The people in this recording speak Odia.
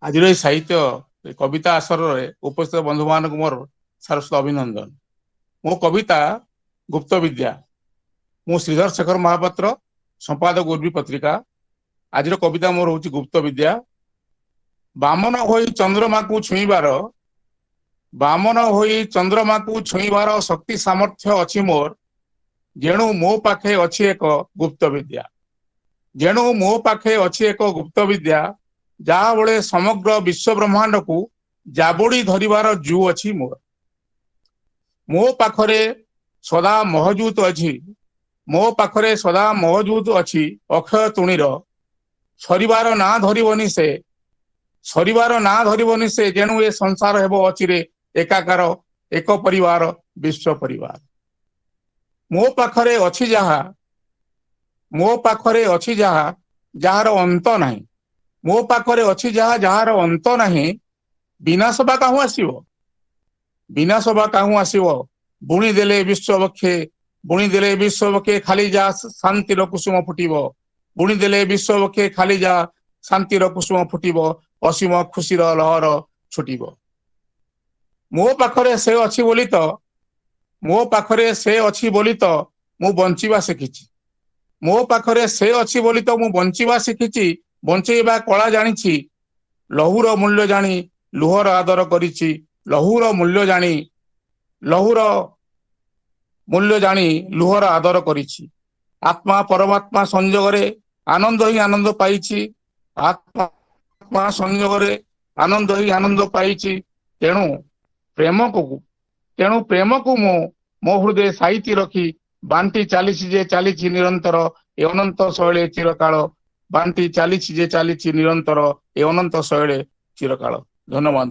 ଆଜିର ଏହି ସାହିତ୍ୟ କବିତା ଆସରରେ ଉପସ୍ଥିତ ବନ୍ଧୁମାନଙ୍କୁ ମୋର ସାରସ୍ୱତ ଅଭିନନ୍ଦନ। ମୋ କବିତା ଗୁପ୍ତ ବିଦ୍ୟା। ମୁଁ ଶ୍ରୀଧର ଶେଖର ମହାପାତ୍ର, ସମ୍ପାଦକ, ଉର୍ବି ପତ୍ରିକା। ଆଜିର କବିତା ମୋର ହଉଛି ଗୁପ୍ତ ବିଦ୍ୟା। ବାମନ ହୋଇ ଚନ୍ଦ୍ରମାକୁ ଛୁଇଁବାର, ବାମନ ହୋଇ ଚନ୍ଦ୍ରମାକୁ ଛୁଇଁବାର ଶକ୍ତି ସାମର୍ଥ୍ୟ ଅଛି ମୋର। ଯେଣୁ ମୋ ପାଖେ ଅଛି ଏକ ଗୁପ୍ତ ବିଦ୍ୟା, ଯେଣୁ ମୋ ପାଖେ ଅଛି ଏକ ଗୁପ୍ତ ବିଦ୍ୟା, ଯାହା ବଳେ ସମଗ୍ର ବିଶ୍ୱ ବ୍ରହ୍ମାଣ୍ଡକୁ ଜାବୁଡି ଧରିବାର ଜୁ ଅଛି ମୋର। ମୋ ପାଖରେ ସଦା ମହଜୁଦ ଅଛି, ମୋ ପାଖରେ ସଦା ମହଜୁଦ ଅଛି ଅକ୍ଷୟ ତୁଣୀର, ସରିବାର ନାଁ ଧରିବନି ସେ, ସରିବାର ନାଁ ଧରିବନି ସେ। ଯେଣୁ ଏ ସଂସାର ହେବ ଅଚିରେ ଏକାକାର, ଏକ ପରିବାର, ବିଶ୍ୱ ପରିବାର। ମୋ ପାଖରେ ଅଛି ଯାହା, ମୋ ପାଖରେ ଅଛି ଯାହା, ଯାହାର ଅନ୍ତ ନାହିଁ। ମୋ ପାଖରେ ଅଛି ଯାହା, ଯାହାର ଅନ୍ତ ନାହିଁ। ବିନାଶ ବା କାହୁଁ ଆସିବ, ବିନାଶ ବା କାହୁଁ ଆସିବ? ବୁଣି ଦେଲେ ବିଶ୍ୱ ବକ୍ଷେ, ବୁଣି ଦେଲେ ବିଶ୍ୱ ବକ୍ଷେ ଖାଲି ଯା ଶାନ୍ତିର କୁସୁମ ଫୁଟିବ। ବୁଣି ଦେଲେ ବିଶ୍ୱ ବକ୍ଷେ ଖାଲି ଯା ଶାନ୍ତିର କୁସୁମ ଫୁଟିବ, ଅସୀମ ଖୁସିର ଲହର ଛୁଟିବ। ମୋ ପାଖରେ ସେ ଅଛି ବୋଲି ତ, ମୋ ପାଖରେ ସେ ଅଛି ବୋଲି ତ ମୁଁ ବଞ୍ଚିବା ଶିଖିଛି। ମୋ ପାଖରେ ସେ ଅଛି ବୋଲି ତ ମୁଁ ବଞ୍ଚିବା ଶିଖିଛି, ବଞ୍ଚେଇବା କଳା ଜାଣିଛି। ଲହୁର ମୂଲ୍ୟ ଜାଣି ଲୁହର ଆଦର କରିଛି, ଲହୁର ମୂଲ୍ୟ ଜାଣି, ଲହୁର ମୂଲ୍ୟ ଜାଣି ଲୁହର ଆଦର କରିଛି। ଆତ୍ମା ପରମାତ୍ମା ସଂଯୋଗରେ ଆନନ୍ଦ ହିଁ ଆନନ୍ଦ ପାଇଛି, ଆତ୍ମା ସଂଯୋଗରେ ଆନନ୍ଦ ହିଁ ଆନନ୍ଦ ପାଇଛି। ତେଣୁ ପ୍ରେମକୁ, ତେଣୁ ପ୍ରେମକୁ ମୁଁ ମୋ ହୃଦୟ ସାଇତି ରଖି ବାଣ୍ଟି ଚାଲିଛି ଯେ ଚାଲିଛି ନିରନ୍ତର ଏ ଅନନ୍ତ ଶୈଳେ ଚିରକାଳ। ବାଣ୍ଟି ଚାଲିଛି ଯେ ଚାଲିଛି ନିରନ୍ତର ଏ ଅନନ୍ତ ଶୈଳେ ଚିରକାଳ। ଧନ୍ୟବାଦ।